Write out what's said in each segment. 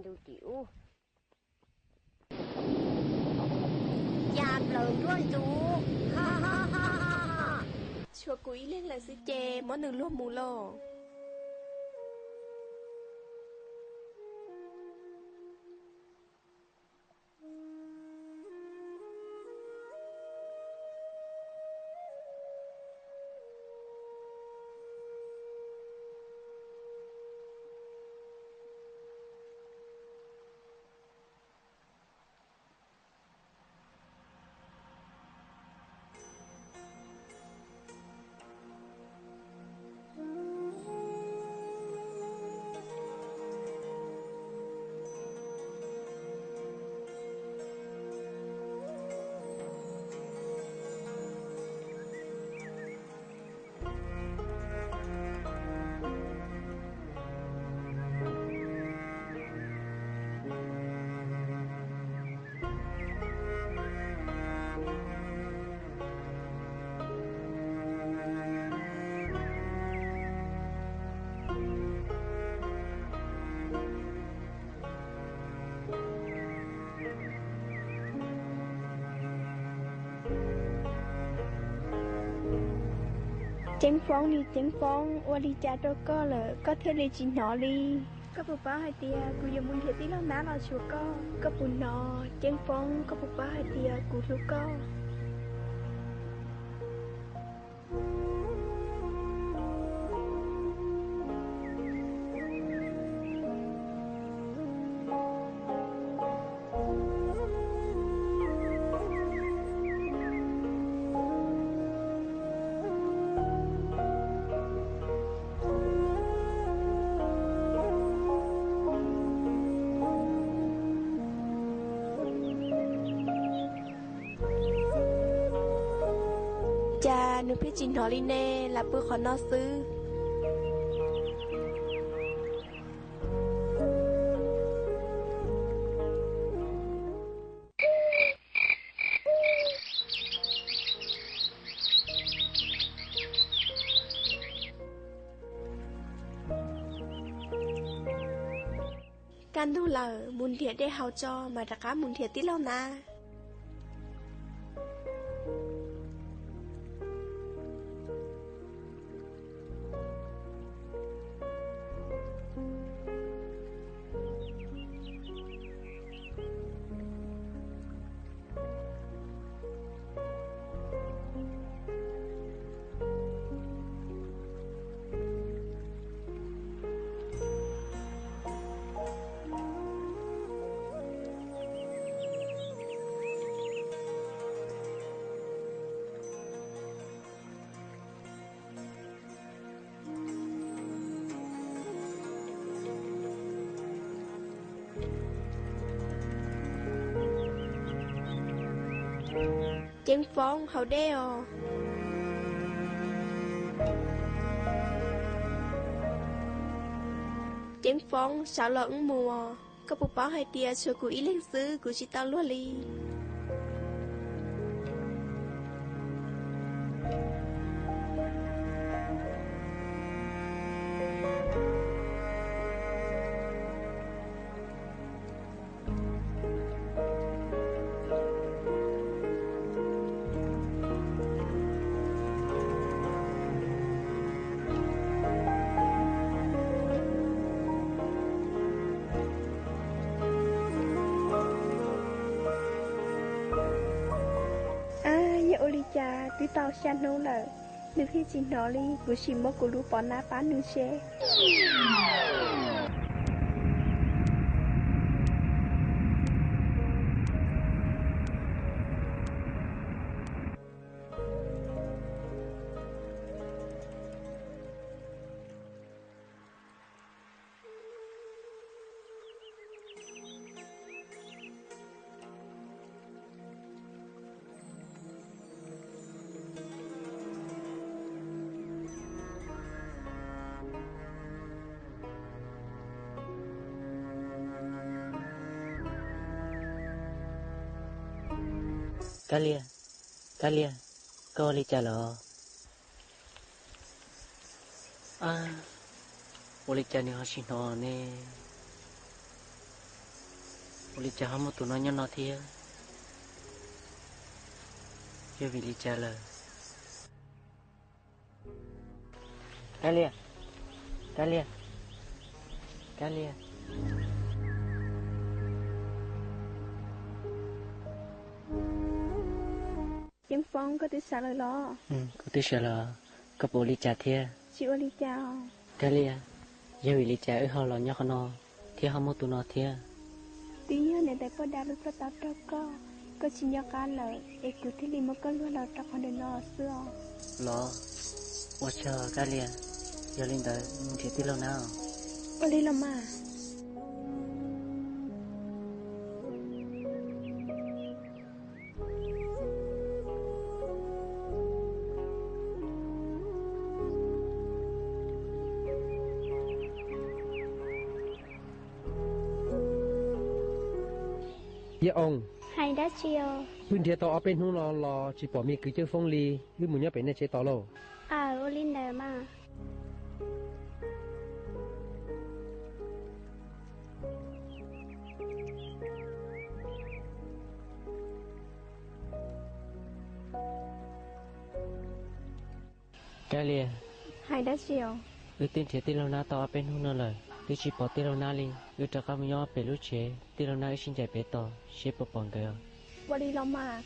ntu tim ub. Ya plaws nruab ntug. Tshuav kuv ib leeg lawm xwb ces muab nws luag mus lauj. Ceeb Foob, niag Ceeb Foob, ua li cas rau koj lawm koj thiaj li tsis hnov li? Koj puas paub hais tias kuv yuav mus nrhiav tij laug nab los tshuav koj? Koj puas hnov, Ceeb Foob, koj puas paub hais tias kuv hlub koj? Cas nws pheej tsis hnov li ne, lam pw qhov no xwb. Kaj ntug lawm, mus nrhiav dej haus tso mas rov qab mus nrhiav tij laug nab. Ceeb Foob, haus dej os. Ceeb Foob, sawv los wb mus os. Koj puas paub hais tias tshuav kuv ib leeg xwb kuv tsis tau luag li? Ab, yog ua li cas twb tau xya hnub lawm, nws thiaj tsis hnov li, kuv sim muab kuv lub pob nab pab nws seb. Kab Lias, Kab Lias, koj ua li cas los? Ab, ua li cas nws ho tsis hnov ne? Ua li cas ho muaj tus no nyob no thiab? Yog vim li cas lawm? Kab Lia, Kab Lia, Kab Lia. Ceeb Foob, koj twb sawv lawm los? Kuv twb sawv lawm. Koj puas ua li cas thiab? Tsis ua li cas. Kab Lia, yog vim li cas wb ho los nyob qhov no thiab ho muaj tus no thiab? Twb yog niam tais Paj Dab lub koj tau rau koj, koj tsis nco qab lawm es kuv thiaj li muab koj luag los rau qhov ntawm no xwb os. Los, ua tsaug Kab Lia, yog li ntawd mus nrhiav tij laug Nab. Ua li los mas. Yaj Oo, hais dab tsi os? Wb nrhiav tau ob peb hnub no los tsis pom me kwv Ceeb Foob li, wb mus nyob pem nej tsev tos lauj. Aw, ua li ntawd mas. Kab Lia, hais dab tsi os? Wb twb nrhiav tij laug Nab tau ob peb hnub no lawm, twb tsis pom tij laug Nab li. Wb rov qab mus nyob pem lub tsev tij laug Nab, wb sib ncaim pem tos seb puas pom nkawd. Ua li los mas.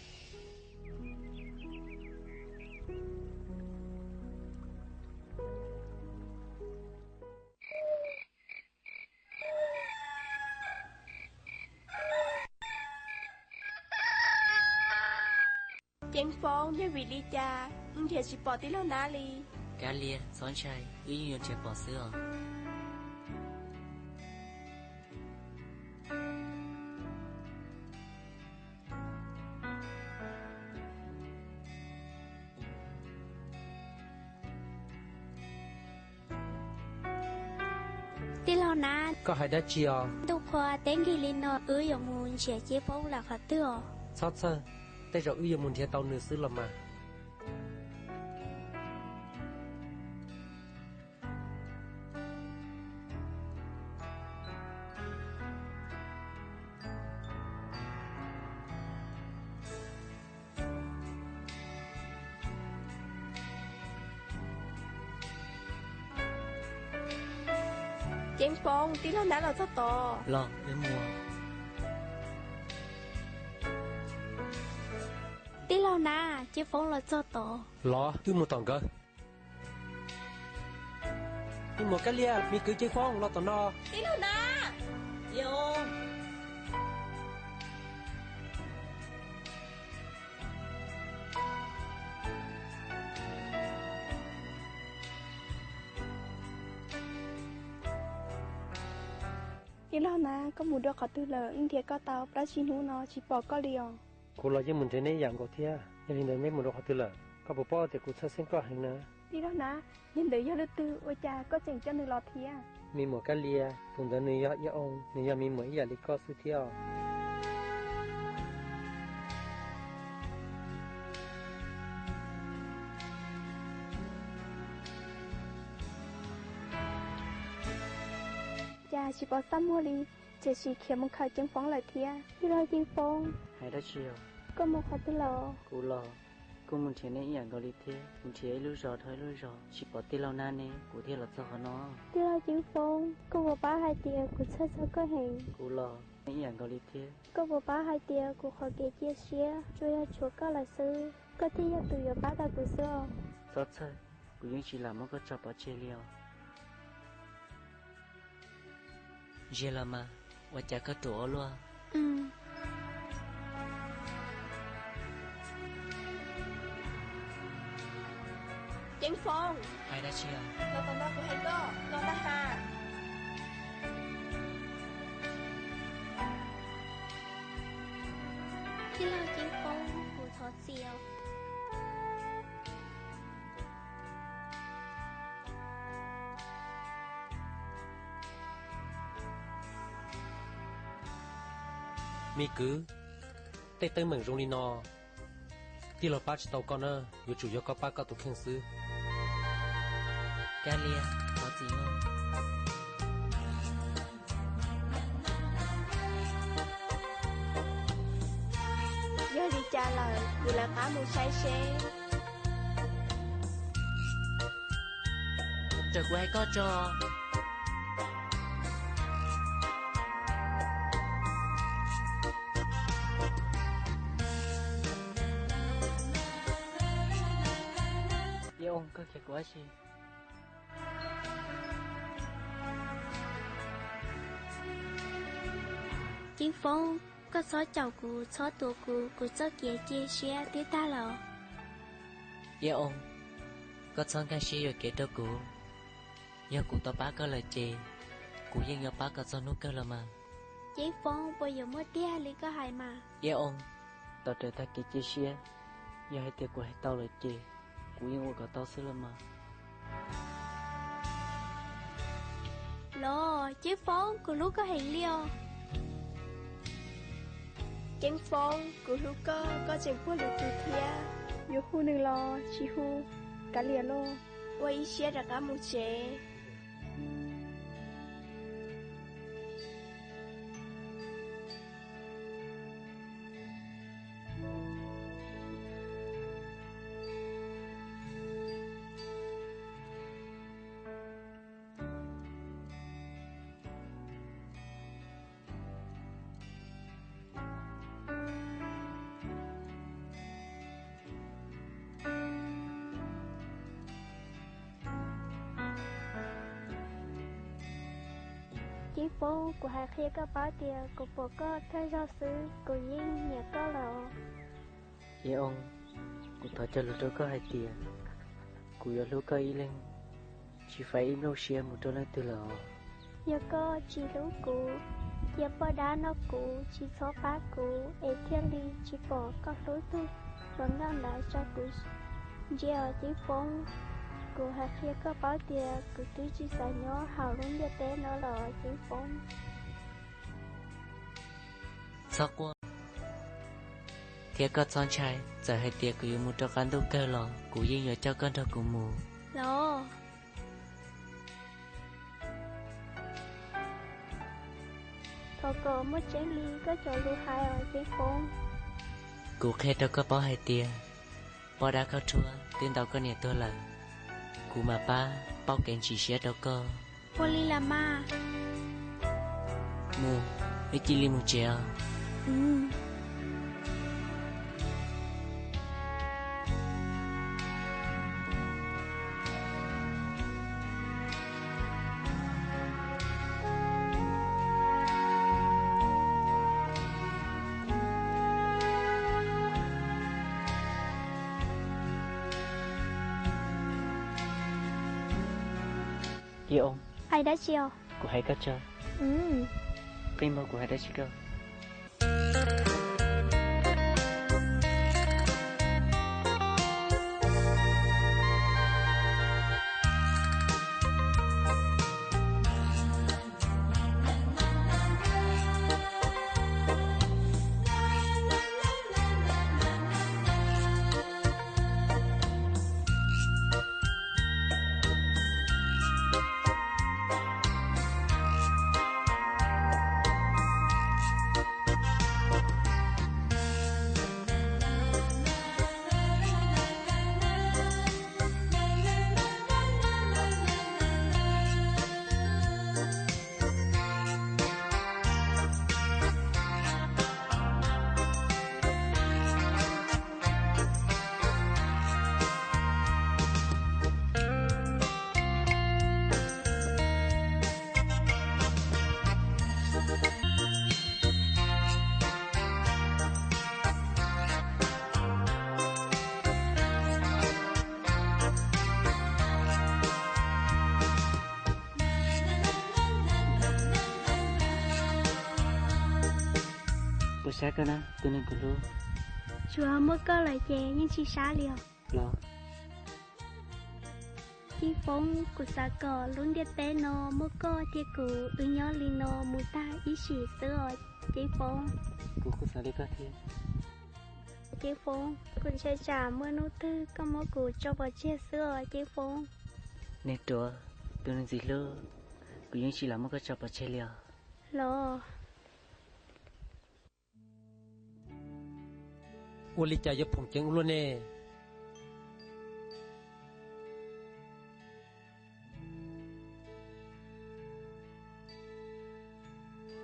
Ceeb Foob, yog vim li cas wb nrhiav tsis pom tij laug Nab li? Kab Lia, txhob ntshai, wb yeej yuav nrhiav pom xwb os. Tij laug Nab, koj hais dab tsi os? Ntuj qhua teb nkig li no wb yuav mus nrhiav Ceeb Foob lawm qhov twg os? Txhob txhawj, tej zaum wb yuav mus nrhiav tau nws xwb los mas. Ceeb Foob, tij laug Nab los txog tod. Los, wb mus. Tij laug Nab, Ceeb Foob los txog tod. Los, wb mus tom nkawd. Me muam Kab Lia, me kwv Ceeb Foob los tom no. Tij laug Nab, tij laug Nab, koj mus dua qhov twg lawm? Wb nrhiav koj tau plaub tsib hnub no tsis pom koj li os. Kuv los yeej mus nrhiav neb ib yam nkaus thiab, yog li ntawd neb mus dua qhov twg lawm? Koj puas paub tias kuv txhawj xeeb koj heev na? Tij laug Nab, yog ntawd yog leej twg ua cas koj tseem coj nws los thiab? Me muam Kab Lia, tus ntawd nws yog Iab Oo, nws yog me muam ib yam li koj xwb thiab os. Cas tsis pom xab muag li, tiam sis khiav mus khawm Ceeb Foob lawm thiab. Tij laug Ceeb Foob, hais dab tsi os? Koj mus qhov twg lawm? Kuv los, kuv mus nrhiav neb ib yam nkaus li thiab, mus nrhiav ib lub zos dhau ib lub zos tsis pom tij laug Nab ne, kuv thiaj los txog qhov no. Tij laug Ceeb Foob, koj puas paub hais tias kuv txhawj txog koj heev? Kuv los, neb ib yam nkaus li thiab. Koj puas paub hais tias kuv qhov kev cia siab tsuas yog tshuav koj lawm xwb, koj thiaj yog tus yuav pab tau kuv xwb os. Txhob txhawj, kuv yeej tsis lam muab koj tso pov tseg li os. Ntsia los mas, ua cas koj ruam ua luaj. Ceeb Foob, hais dab tsi os? Los tom no kuv hais koj, los ntag has. Tij laug Ceeb Foob, kuv thov txim os. Me kwv, tej teeb meem zoo li no, tij laug pab tsis tau koj na, yuav tsum yog koj pab koj tus kheej xwb. Kab Lia, thov txim os. Cas lawm, kuv lawv qab mus saib seb. Txawm kuv hais koj tso. Iab Ooj, koj qhia kuv dab tsi? Ceeb Foob, koj txhob caum kuv, txhob tuav kuv, kuv txoj kev cia siab twb tag lawm. Iab Ooj, koj txhob nkag siab yuam kev rau kuv. Yog kuv tau pab koj lawm ces kuv yeej yuav pab kom txog hnub kawg los mas. Ceeb Foob, puas yuav muaj tiag li koj hais mas? Iab Ooj, tos rawv tag kev cia siab, yog hais tias kuv hais tau lawm ces kuv yeej ua kom tau xwb los mas. Los, Ceeb Foob, kuv hlub koj heev li os. Ceeb Foob, kuv hlub koj, koj tseem puag lwm tus thiab. Yuav hu nws los tsis hu, kav liam lauj. Ua ib siab rov qab mus tsev. Ceeb Foob, kuv hais qhia koj paub tias kuv pom koj thawj zaug xwb kuv yeej nyiam koj lawm. Iab Ooj, kuv thov cog lus rau koj hais tias kuv yuav hlub koj ib leeg, tsis faib ib nplooj siab mus rau leej twg lawm os. Yog koj tsis hlub kuv, cia poj dab no kuv tsis txhob pab kuv es thiaj li tsis pom koj hlub tug hluas nkauj ntawd tso kuv ntsia os Ceeb Foob. Kuv hais qhia koj paub tias kuv twb tsis xav nyob hauv lub ntiaj teb no lawm Ceeb Foob. Txhob quaj thiab koj txhob ntshai, txawm hais tias kuv yuav mus rau qab ntuj kawg los kuv yeej yuav coj koj nrog kuv mus. Los, thov kom muaj tseeb li koj cov lus hais os Ceeb Foob. Kuv qhia rau koj paub hais tias poj dab khaub rhuab twb ntaus koj niam tuag lawm, kuv mam pab pauj kev ntsim siab rau koj. Ua li los mas. Mus, wb cia li mus tsev os. Iab Ooj, hais dab tsi os? Kuv hais koj tso. Qhib npog kuv hais dab tsi koj. Puas sab koj na, tus neeg kuv hlub? Tsuas muaj koj lawm ces yeej tsis sab li os. Los, Ceeb Foob, kuv xav kom lub ntiaj teb no muaj koj thiab kuv wb nyob li no mus tag ib sim xwb os Ceeb Foob. Kuv kuj xav li koj thiab. Ceeb Foob, kuv ntshai tsam muaj hnub twg koj muab kuv tso pov tseg xwb os Ceeb Foob. Niag ruam, tus neeg ntxim hlub, kuv yeej tsis lam muab koj tso pov tseg li os. Los. Ua li cas yuav phoom ceev ua luaj ne?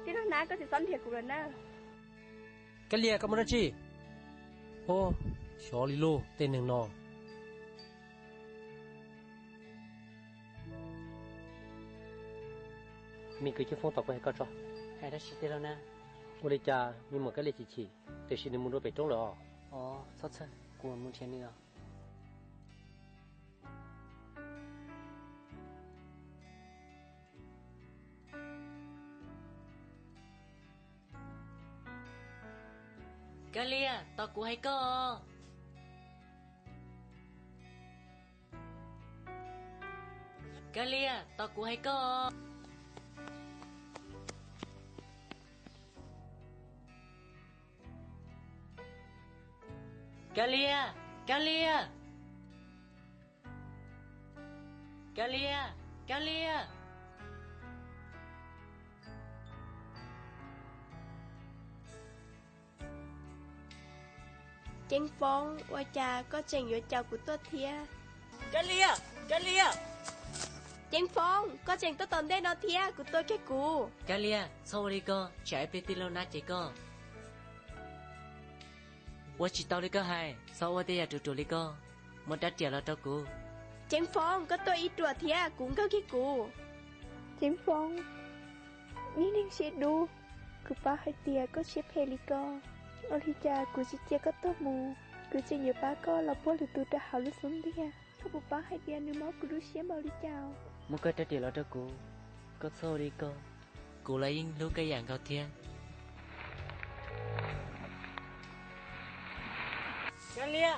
Tij laug Nab, koj tsis txhob nrhiav kuv lawm na. Kab Lia, koj mus dab tsi? Ub, xyov li lauj tej neeg no. Me kwv Ceeb Foob, tos kuv hais koj tso. Hais dab tsi tij laug Nab? Ua li cas me muam Kab Lia chim chim, tiam sis nws mus dua pem roob lawm os? Os, txhob txhawj, kuv mam mus nrhiav nws os. Kab Lia, tos kuv hais koj. Kab Lia, tos kuv hais koj. Kab Lia, Kab Lia. Kab Lia, Kab Lia. Ceeb Foob, ua cas koj tseem yuav caum kuv tuaj thiab? Kab Lia, Kab Lia. Ceeb Foob, koj tseem tuaj tom ntej no thiab, kuv tua kiag kuv. Kab Lia, txhob ua li ko, tsam ib pliag tij laug Nab cem koj. Ua tsis tau li koj hais, txhob ua tej yam ruam ruam li ko, muab rab riam los rau kuv. Ceeb Foob, koj tuaj ib ruam thiab, kuv nkag kiag kuv. Ceeb Foob, me neeg siab dub, kuv paub hais tias koj siab phem li ko, ua li cas kuv tsis cia koj tuag mus, kuv tseem yuav pab koj los puag lwm tus rau hauv lub xub ntiag. Koj puas paub hais tias nws mob kuv lub siab npaum li cas? Muab koj rab riam los rau kuv, koj txhob ua li ko. Kuv los yeej hlub koj ib yam nkaus thiab. Kab Lia.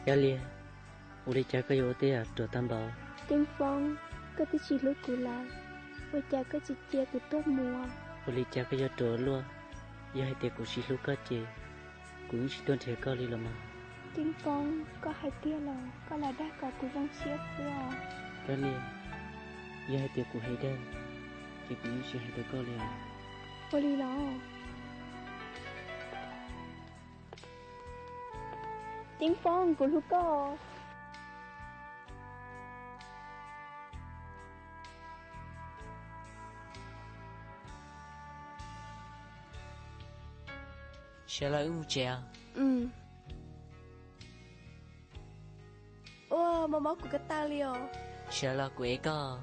Kab Lia, ua li cas koj yuav ua tej yam ruam tag npaum? Ceeb Foob, koj twb tsis hlub kuv lawm, ua cas koj tsis cia kuv tuag mus? Ua li cas koj yuav ruam luaj? Yog hais tias kuv tsis hlub koj ces kuv yeej tsis tuaj nrhiav koj li los mas. Ceeb Foob, koj hais tiag los koj lam dag kom kuv zoo siab xwb os? Kab Lia, yog hais tias kuv hais dag ces kuv yeej tsis hais rau koj li os. Ua li los? Ceeb Foob, kuv hlub koj. Sawv los wb mus tsev os. Ua, mob mob kuv ko taw li os. Sawv los kuv ev koj.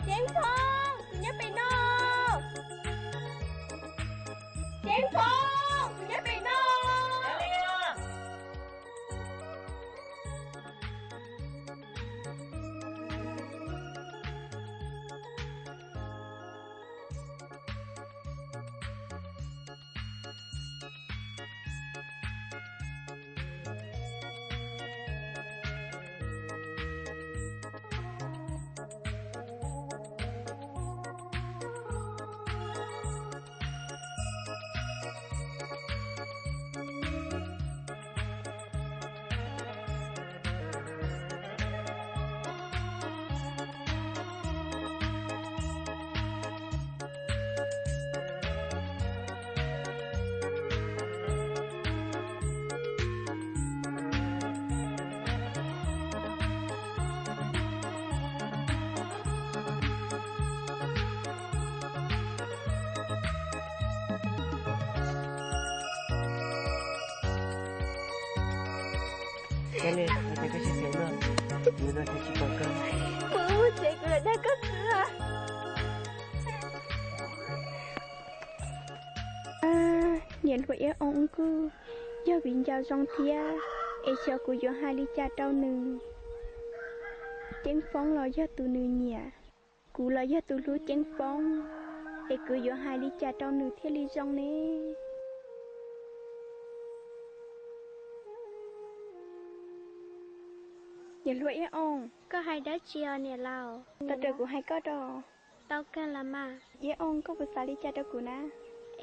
Ceeb Foob, kuv nyob pem no. Ceeb Foob, kuv nyob pem no. Koj li, ua cas koj tsis tsev luaj? Kuv los tsis pom koj. Kuv tsev kuv los dag koj xwb. Niam hluas Iab Oo kuj yog viv ncaus zoo thiab, es xyov kuv yuav hais li cas rau nws. Ceeb Foob los yog tus nws nyiam, kuv los yog tus hlub Ceeb Foob, es kuv yuav hais li cas rau nws thiaj li zoo ne? Niam hluas Iab Oo. Koj hais dab tsi os niam laus? Tau raws kuv hais koj rau. Tau kawg los mas. Iab Oo, koj puas xav li cas rau kuv na?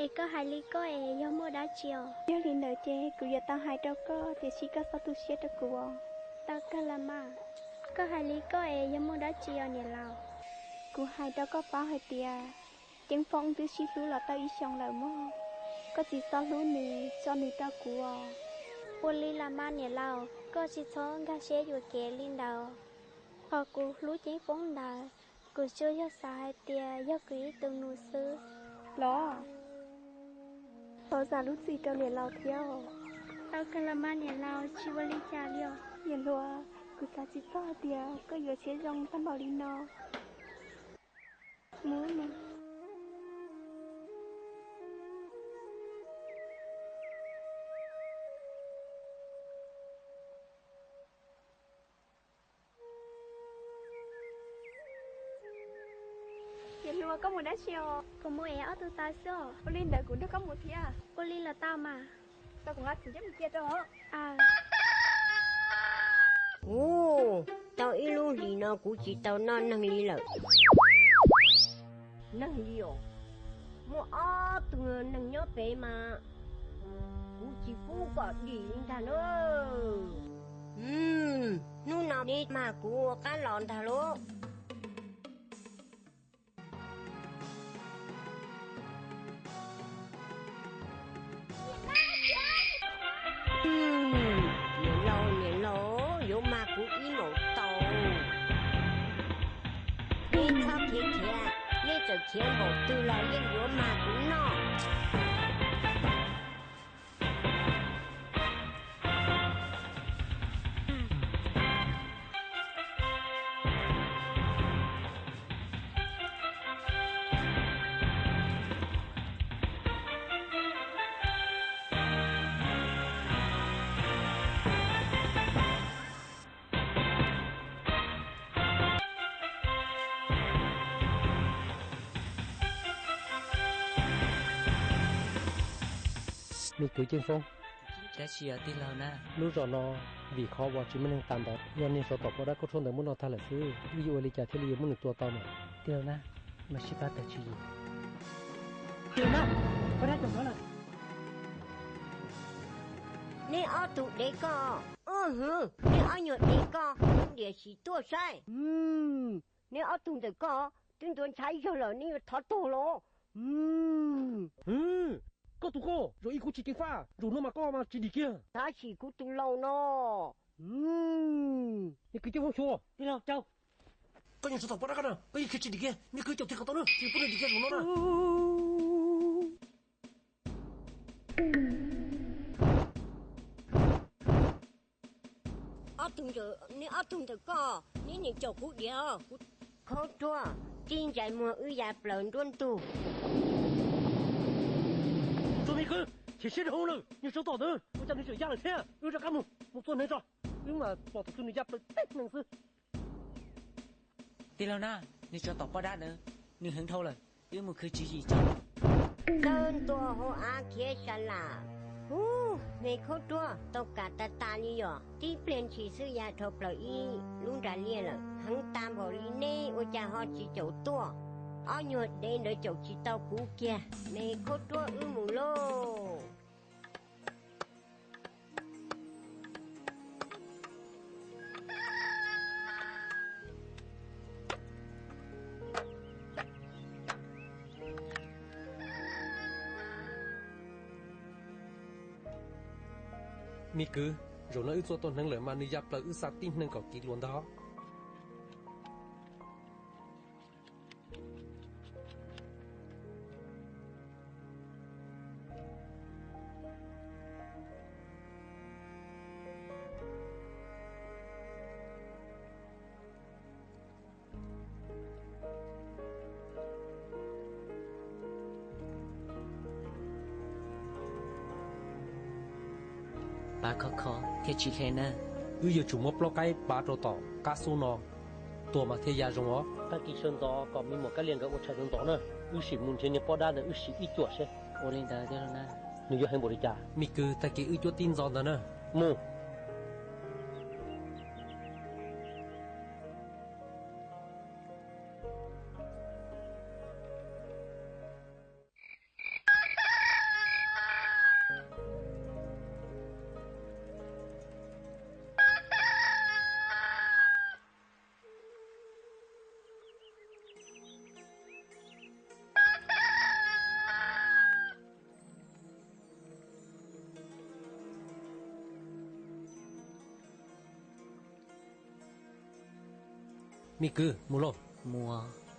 Es koj hais li koj es yog muaj dab tsi os? Yog li ntawd ces kuv yuav tau hais rau koj, tiam sis koj txhob tu siab rau kuv os. Tau kawg los mas. Koj hais li koj es yog muaj dab tsi os niam laus? Kuv hais rau koj paub hais tias Ceeb Foob twb sib hlub los tau ib xyoos lawm mog. Koj tsis txhob hlub nws, tso nws rau kuv os. Ua li los mas niam laus, koj tsis txhob nkag siab yuam kev li ntawd. Qhov kuv hlub Ceeb Foob ntawd, kuv tsuas yog xav hais tias yog kuv ib tug nus xwb los. Thov zam lub txim rau niam laus thiab. Tau kawg los mas niam laus, tsis ua li cas li os. Niam hluas, kuv xav tsis txog hais tias koj yuav siab zoo tag npaum li no. Mus. Niam hluas, koj mus dab tsi os? Kuv mus ev ob tug taws xwb os. Ua li ntawd kuv nrog koj mus thiab. Ua li los tau mas. Tau, kuv nqa txiv coj mus cia rau. Ub, tau ib lub hlis no kuv tsis tau noj neeg li lawm. Neeg li os? Muaj ob tug neeg nyob pem mas kuv tsis pub kom dim li ntag na. Hnub no neb mag kuv ua qab los ntag lauj. Niam laus, niam laus, yuav mag kuv ib maum taus. Neb txhob khiav khiav, neb txawm khiav npaum twg los yeej yuav mag kuv noj. Me kwv Ceeb Foob. Dab tsi os tij laug na? Lub zos no vim qhov uas tsis muaj neeg tas ntawd, yog niag tsov tom poj dab kaub tshuab ntawd muab noj tag lawm xwb. Wb yuav ua li cas thiaj li yuav muab nws tua tau mas? Tij laug na, mas sib pab tawm tswv yim. Neb ob tug dev koj, neb ob nyuag dev koj, diam sim tuaj saib. Neb ob tug ntawm koj twb ntuav ntshav ib zaug lawm, neb yuav thov tuag los? Koj tus koj, zaum ib kuv tsis ceev faj, zaum no mas koj mas tsis dim kiag. Tab sis kuv tus laus no. Me kwv Ceeb Foob xyuas. Tij laug Tsau. Koj niag tsov tom poj dab koj na, koj yeej khiav tsis dim kiag, me kwv caum tsis kom tau na, tsis pub nws dim kiag zaum no na. Ob tug, neb ob tug ntawm koj, neb nim caum kuv diam. Khaub ruaj, tib ntsais muag wb ya plaws nruab ntug. Tus me kwv, chim siab rau hauv lawm, niag tsov tom ntawd ua cas nws tseem ya lawm thiab. Wb rov qab mus, mus tua neev tso, wb mam pom tus twg nws ya plaws tib neeg xwb. Tij laug na, niag tsov tom poj dab ntawd, nws heev dhau lawm, wb mus khwv tswv yim tso. Txawb ntua hauv av khiav sa las. Ub, me khaub ruaj, tau kam tas tas li yom, tib pliag ntshis xwb ya dhau plaws ib lub nra liaj lawm. Heev tas npaum li neb ua cas ho tsis caum tuaj? Ob nyuag dev ntawd caum tsis tau kuv kiag. Me khaub ruaj, wb mus lauj. Me kwv, zaum no wb txua tau hneev lawm mas nws ya plaws wb xa tib neeg kom kiv luas ntag. Pav khov kho thiaj tsis hle na. Wb yuav tsum muab plaub qaib pav rau tom qab xub no, tua mas thiaj ya zoo os. Tag kis sawv ntxov kom me muam Kab Lia nkawd ua tshais ntxov ntxov na, wb sim mus nrhiav niag poj dab ntawd wb sim ib cuam seb. Ua li ntawd thiab na. Nws yog heev npaum li cas? Me kwv, tag kis wb cuab tib ntxov ntag na. Mus. Me kwv, mus lauj. Mus.